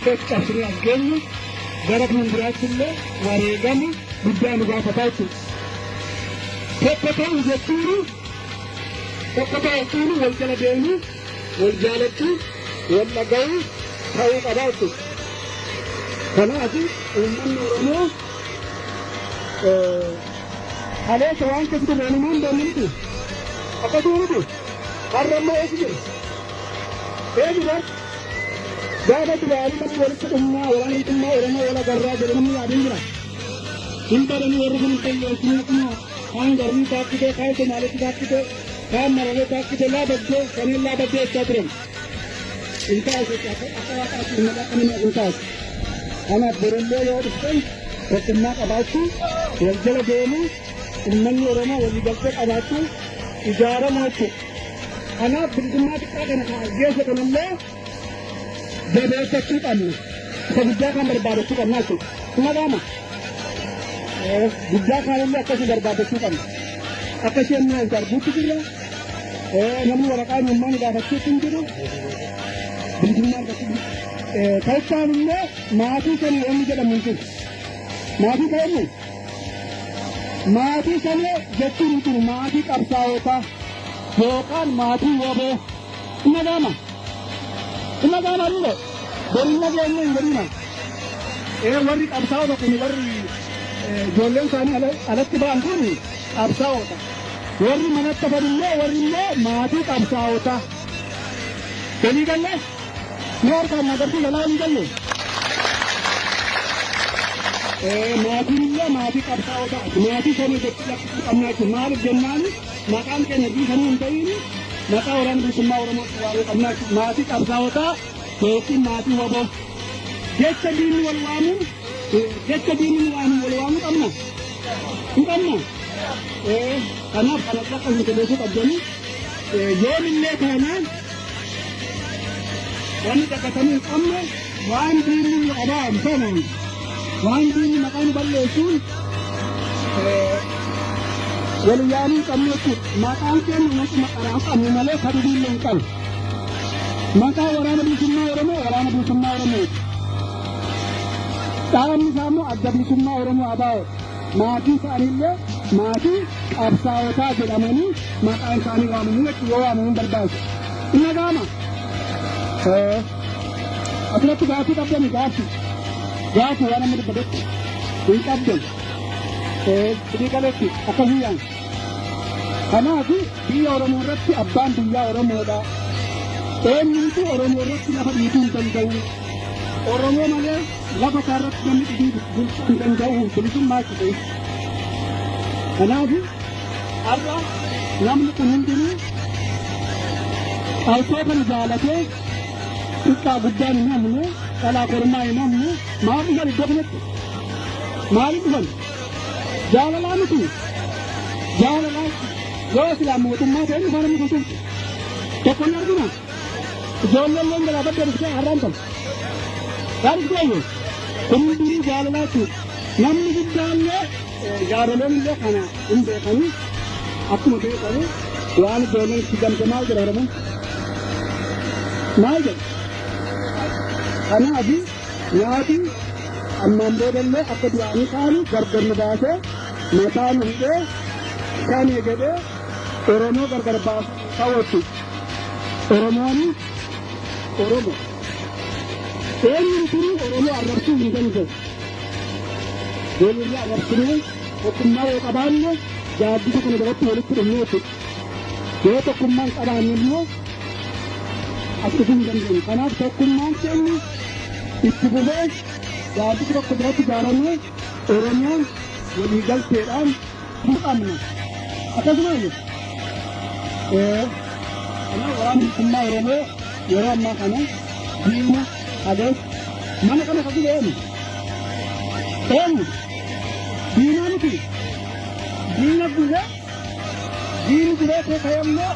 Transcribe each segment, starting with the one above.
Cabsinee as geenyu gara fuulduraatti illee wareegama guddaa nu gaafataa jechuudha. Tokko ta'uu jechuun tokko ta'uu jechuun wal jala deemuu, wal jaalachuu, wal dhaga'uu ta'uu qabaa jechuudha. Kanaaf uummanni Oromoo kaleessa waan keessa ture walumaan beekna miti. Akkasuma miti. Har'a immoo eessa jira? Eessa jira? Gaafa duraanii namni walitti dhumnaa waraana bilisummaa Oromoo wal agarraa jedhe namni yaadin jira. Hin badanii warri kun hin balleessinee akkuma kaan garrii taakkitee kaan Somaaleetti taakkitee kaan Mararee taakkitee laa baddee kanneen laa baddee jechaa turan. Hin taasisu jechuudha. Akka waaqaatti hin malee akka namaaf hin taasisu. Kanaaf borullee yoo dhuftan tokkummaa qabaachuu, wal jala deemuu, uummanni Oromoo walii galtee qabaachuu, ijaaramuu jechuudha. Kanaaf bilisummaa xiqqaa kana kan geesse kanallee jabeeffachuu qabna. Isa guddaa kan barbaadachuu qabna jechuudha. Kuma qaama. Guddaa kaanillee akkasii barbaadachuu qabna. Akka isheen nu arguutti jirra. Namni waraqaa eenyummaa nu gaafachuutti hin jiru. Bilisummaa argachuu. Ta'ichaan immoo maatii sanii wanni jedhamu hin jiru. Maatii ta'inni maatii sanii jechuun hin jiru. Maatii qabsaa'otaa yookaan maatii woboo. Inna gaama. Inna gaama riire. Boru inna geenye hin jedhina. Warri qabsaa'ota kun warri ijoolleen isaanii alatti ba'an kun qabsaa'ota. Warri manatti hafan immoo warri immoo maatii qabsaa'ota. Walii galle? Mee harkaan na agarsiisa laa walii galle? Maatiin illee maatii qabsaa'ota. Maatii sanii jechuu lakkisuu qabnaa jechuudha. Maaliif jennaan maqaan keenya dhiisanii hin ta'in maqaa waraana bilisummaa Oromootti waamuu qabnaa jechuudha. Maatii qabsaa'otaa yookiin maatii waboo. Jecha diinni wal waamuun jecha diinni nu waamuun wal waamuu qabna. Hin qabna. Kanaaf kana akka hin beekuu qabdanii yoomillee taanaan wanni dagatamuu hin qabne waan diinni nu abaaru sanaan waan diinni maqaa nu balleessuun wal yaamuu hin qabnu jechuudha. Maqaan keenya maquma qaraa qabnu malee kan dhibiillee hin qabu. Maqaa waraana bilisummaa Oromoo waraana bilisummaa Oromooti. Dhaabni isaa immoo adda bilisummaa Oromoo ABO. Maatii isaaniillee maatii qabsaa'otaa jedhamanii maqaan isaanii waamamu jechuudha yoo waamamuun barbaachisu. Inni dhaga'ama. Asirratti gaaffii qabdani gaaffii. Gaaffii waan amma dubbatetti hin qabdan. Sidii galetti akkasii yaan. Kanaaf biyya Oromoo irratti abbaan biyyaa Oromoodha. Eenyumtu Oromoo irratti lafa dhiituu hin danda'u. Oromoo malee lafa isaa irratti namni dhibii bulchuu hin danda'u. Bilisummaa jechuudha. Kanaaf har'a namni kun hundinuu qabsoo kana jaalatee xiqqaa guddaan hin hamne, dhalaa kormaa hin hamne, maal dhufan iddoo kanatti? Maaliif dhufan? Jaalalaa miti. Jaalalaa yoo silaa mootummaa ta'e dhufaa namni kun turte. Tokko hin argina. Ijoolleen illee jalaa badda dhuftee har'aan tan. Yaa dhuftee iyyuu. Kun hundinuu jaalalaa jechuudha. Namni guddaallee jaaroleen illee kana hin beekanii akkuma beekamu waan ijoolleen itti gamte maal jedha Oromoon? Maal jedha? Kanaaf nyaati ammaan boodallee akka duraanii kaanu gargar nu baasee mataa nu hidhee shanee jedhee Oromoo gargar baasuu hin ta'u jechuudha. Oromoon Oromo. Eenyumtuu Oromoo arrabsuu hin danda'u. Walirraa arrabsinee tokkummaa yoo qabaanne gaaddisa kana jalatti walitti dhufnee jechuudha. Yoo tokkummaa hin qabaanne immoo as dhufuu hin dandeenyu. Kanaaf tokkummaan keenya itti fufee gaaddisa tokko jalatti ijaaramee Oromoon waliigalteedhaan qabna. Akkasuma kanaaf waraanni bilisummaa Oromoo yeroo ammaa kana diina halees mana kana kan eenyu? Eenyu? Diinaa miti. Diina gubee diinni gubee kee ka'e immoo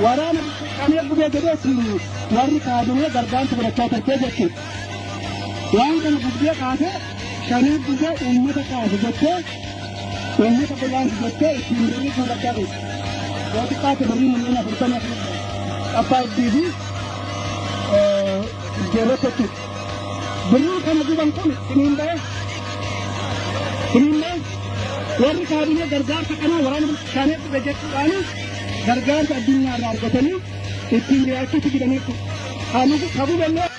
waraana kamee gubee jedhee ittiin warri kaabinee gargaarsa godhachaa turtee jechuudha. Waan kana gubdee kaasee shanee gubee uummata kaasu jettee uummata godaansu jettee ittiin birrii guurrachaa turte. Yoo xiqqaate birrii miliyoona 44 qabbaa iddii fi iddeerratti jechuudha. Birrii kana guban kun siniin ba'e. Siniin ba'e. Warri kaabinee gargaarsa kanaa waraana bishaanii dhufe jechuudhaan gargaarsa addunyaa irraa argatanii ittiin jiraachuutti jiran jechuudha. Kan gubannee.